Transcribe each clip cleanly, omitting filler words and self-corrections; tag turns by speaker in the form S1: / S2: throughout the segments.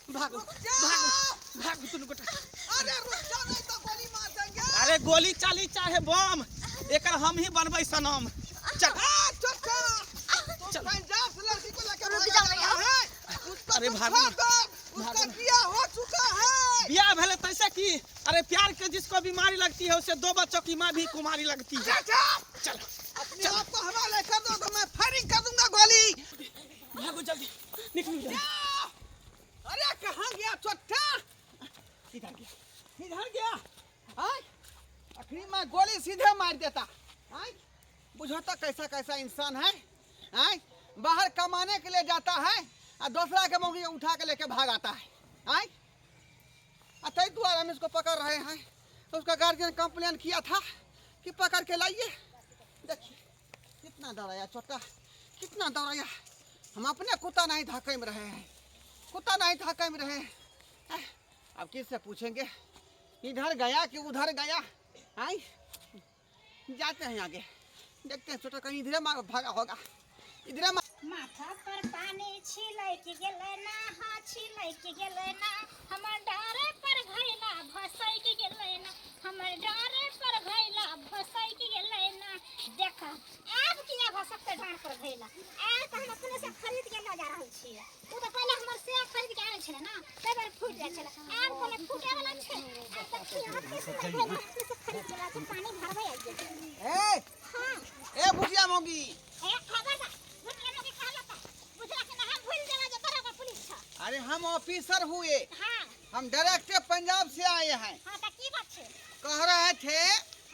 S1: भागो
S2: रुक जा।
S1: भागो भागो दुनू गोटा।
S2: अरे रुक जा, नहीं तो गोली मार देंगे।
S1: अरे गोली चाली चाहे बम, एकर हम ही बनबै सनम। चल।
S2: आ, चचा, तुम
S1: चल।
S2: पंजाब से लड़की को लेकर
S3: रुक
S2: भागा
S3: जाओ
S2: जा
S3: भैया।
S2: रहा है। उसको
S1: अरे
S2: तुम
S1: भागो
S2: छोड़
S1: ना।
S2: दो, उसका
S1: भागो ना।
S2: बियाह हो चुका है।
S1: बियाह भेलै तैसे की? अरे प्यार के जिसको बीमारी लगती है, उसे दो बच्चों की माँ भी कुमारी लगती है।
S2: चाचा,
S1: चल।
S2: अपने आप को हवाले कर दो तो मैं फायरिंग कर दूंगा गोली।
S1: भागो जल्दी, निकलो जल्दी।
S2: अरे कहाँ गया चट्टा?
S1: इधर गया।
S2: इधर गया। आय, अखनी मैं गोली सीधे मार देता। आय, बुझो तो कैसा कैसा इंसान है। आय, बाहर कमाने के लिए जाता है और दूसरा के मौगी उठा के लेके भाग आता है। आय, आ तई दुआर हम इसको पकड़ रहे हैं। तो उसका गार्जियन कंप्लेन किया था कि पकड़ के लाइए। देखिए कितना दौड़ाया छोटा, कितना दौड़ाया। हम अपने कुत्ता नहीं धक्के में रहे हैं, कुत्ता नहीं धक्के में रहे हैं। आय, अब किससे पूछेंगे, इधर गया कि उधर गया? आई जाते हैं आगे, देखते हैं छोटा कहीं इधरे भागा होगा, इधरे
S3: माथा पर पानी छिलक गेलै ना, हाँ छिलक गेलै ना, हमर डारे पर घैला भसैक गेलै ना, हमर डारे पर घैला भसैक गेलै ना। देख आब किया भसकतै डाँड़ पर घैला? आब तऽ हम अपने से खरीद के लऽ जा रहल छियै। ओ तऽ पहिले हमर से खरीद के आनै छलै ना, ताहि दुआरे फूटि जाइ छलै। आब कोनो फूटे वाला छै? आब देखियौ कते सुन्दर घैला अपने से खरीद के लऽ छै, पानी भरबै आबि गेल।
S2: ए
S3: हाँ।
S2: ए भुजिया मौगी।
S3: ए खबरदार, भुजिया मौगी कहला तऽ बुझला कि ना हम भूलि जेबै जे तोरा पर पुलिस छौ।
S2: अरे हम ऑफिसर हुए।
S3: हाँ।
S2: हम डायरेक्ट पंजाब से आए हैं।
S3: हाँ तऽ की बात छै?
S2: कह रहे थे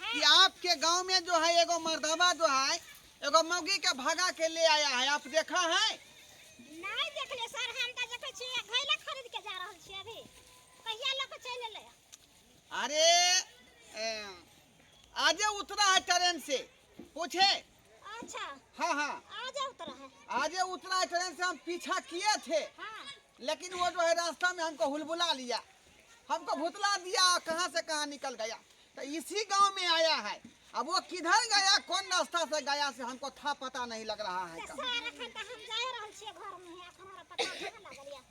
S2: कि आपके गांव में जो है एगो मर्दवा जो है एगो मौगी के भगा के ले आया है, आप देखा है?
S3: नहीं देखले सर, हम तऽ देखै छियै घैला खरीद के जा रहल छियै अभी। कहिया लऽ के चलि एलै?
S2: अरे आजे उतरा है ट्रेन से, पूछे।
S3: अच्छा।
S2: हाँ हाँ।
S3: आजे उतरा है।
S2: आजे उतरा है ट्रेन से, हम पीछा किए थे।
S3: हाँ।
S2: लेकिन वो जो है रास्ता में हमको हुलबुला लिया, हमको भुतला दिया, कहाँ से कहाँ निकल गया। तो इसी गांव में आया है, अब वो किधर गया, कौन रास्ता से गया से हमको था पता नहीं लग रहा है।
S3: तऽ सर एखन तऽ हम जा रहल छियै घर में, एखन हमरा पता कहाँ लागल या।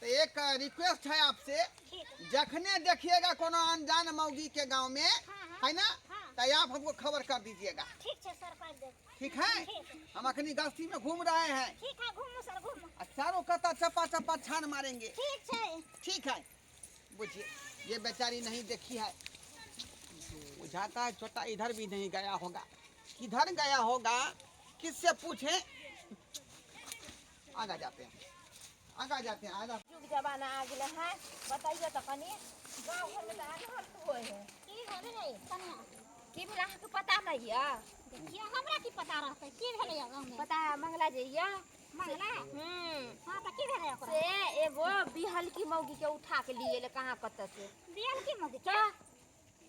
S2: तो एक रिक्वेस्ट है आपसे,
S3: ठीक।
S2: जखने देखिएगा कोनो अनजान मौगी के गांव में,
S3: हाँ,
S2: है ना,
S3: हाँ।
S2: तो आप हमको खबर कर दीजिएगा।
S3: ठीक है सर, कर देब।
S2: ठीक है?
S3: ठीक।
S2: हम अखनी गस्ती में घूम रहे हैं।
S3: ठीक है, घूमू सर, घूमू।
S2: आ चारों कता चपा चपा छान मारेंगे।
S3: ठीक है।
S2: ठीक है। बुझिए ये बेचारी नहीं देखी है, बुझाता है छोटा इधर भी नहीं गया होगा, किधर गया होगा किससे पूछे। आगा जाते हैं, आगा जाते हैं, आगा।
S4: युग जमाना आ गेलै है, बतैयो तऽ कनि गाँव घरमे तऽ अनर्थ होइ है।
S3: की भेलै कनिया?
S4: की भेलै अहाँके पता नहि यऽ?
S3: देखियौ हमरा की पता रहतै की भेलै यऽ गाँवमे।
S4: पता है मंगला जे यऽ?
S3: मंगला?
S4: हम्म।
S3: हाँ तऽ की भेलै ओकरा?
S4: से एगो बिहलकी मौगी के उठा के लिए एलै कहाँ कतऽ से।
S3: बिहलकी मौगी के?
S4: तऽ?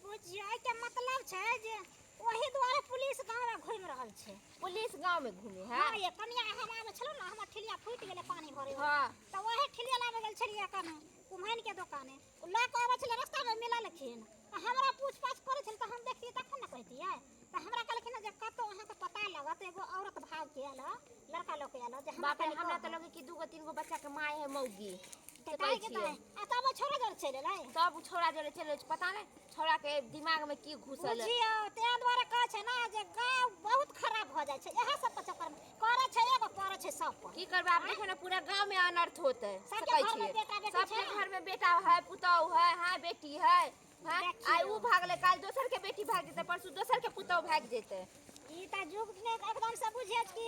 S3: बुझियौ एहिके मतलब छै जे ओही दुआरे पुलिस गाँवमे घुमि रहल छै।
S4: पुलिस गाँवमे घूमे है?
S3: हाँ ये कनिया हम आबै छलहुँ ने, हमर ठिलिया फूटि गेलै पानी भरे।
S4: हाँ।
S3: तऽ ओही ठिलिया लाबै गेल छलियै कने कुम्हैन के दोकाने, ओ लऽ कऽ आबै छलै, रास्तामे मिललखिन तऽ हमरा पूछपाछ करै छलै, तऽ हम देखतियै तखन ने कहितियै। तऽ हमरा कहलखिन जे कतहु अहाँके पता लागत एगो औरत भाग के आयल हँ, लड़का लऽ के आयल हँ, जे हमरा
S4: बाप रे,
S3: कनि
S4: हमरा तऽ
S3: कहब।
S4: लगै कि दूगो तीन गो बच्चा के माय है मौगी।
S3: तऽ
S4: से
S3: ताहि
S4: कहै
S3: के
S4: छियै।
S3: तऽ आ तब ओ छौड़ा जरे चलि एलै।
S4: तब ओ छौड़ा जरे चलि एलै, पता नहि छौड़ा के दिमाग में की घुसल है।
S3: बुझियौ ताहि दुआरे कहै छै ने जे गाँव बहुत खराब भऽ जाइ छै इएह सबके चक्करमे, करै छै एगो पड़ै छै सब पर।
S4: की करबै आब देखियौ ने पूरा गाँव में अनर्थ होतै।
S3: सबके
S4: से कहै
S3: घरमे
S4: छियै।
S3: बेटा बेटी
S4: सबके
S3: छै।
S4: घर में बेटा है, पुतहु है, हाँ बेटी है, हाँ
S3: देखियौ।
S4: आइ उ भागलै, काल्हि दोसर के बेटी भागि जेतै, परसू दोसर के पुतहु भागि जेतै।
S3: ई तऽ युग मे एकदम से बुझियौ कि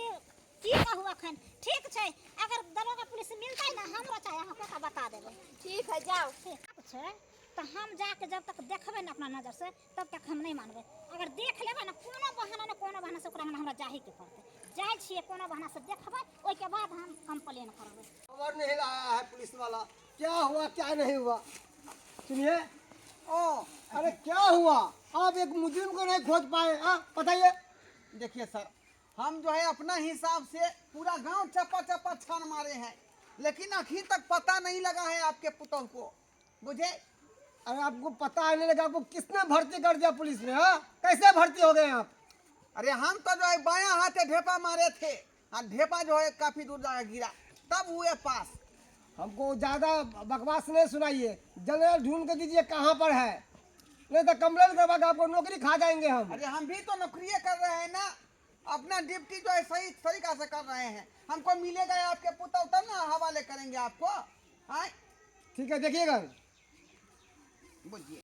S3: की कहू अखन। ठीक छै, अगर दरोगा पुलिस मिलतै ने हमरो चाहे अहाँ के बता देबै।
S4: ठीक है जाओ।
S3: ठीक छै तऽ हम जाके जब तक देखबै ने अपना नजर से तब तक हम नहि मानबै। अगर देख लेबै ने कोनो बहाना ने कोनो बहाना से ओकरा हमरा जाही के पड़तै। जाइ छियै कोनो बहाना से देखबै, ओहिके बाद हम कंप्लेन करबै।
S5: खबर नहीं लाया है पुलिस वाला, क्या हुआ क्या नहीं हुआ। सुनिए,
S2: ओ
S5: अरे क्या हुआ, आप एक मुजरिम को नहीं खोज पाए? हाँ बताइए।
S2: देखिए सर, हम जो है अपना हिसाब से पूरा गांव चपा चपा छान मारे हैं, लेकिन अभी तक पता नहीं लगा है आपके पुतोह को। बुझे?
S5: अरे आपको पता नहीं लगा, आपको किसने भर्ती कर दिया पुलिस में? हाँ कैसे भर्ती हो गए आप?
S2: अरे हम तो जो है बायां हाथे ढेपा मारे थे, हाँ ढेपा जो है काफी दूर जाकर गिरा, तब हुए पास।
S5: हमको ज़्यादा बकवास नहीं सुनाइए, जनरल ढूंढ के दीजिए कहाँ पर है, नहीं तो कंप्लेन करवा के आपको नौकरी खा जाएंगे हम।
S2: अरे हम भी तो नौकरी कर रहे हैं ना, अपना ड्यूटी जो है सही तरीका से कर रहे हैं। हमको मिलेगा आपके पुतौ तब ना हवाले करेंगे आपको। हाँ
S5: ठीक है, देखिएगा।
S2: बोलिए।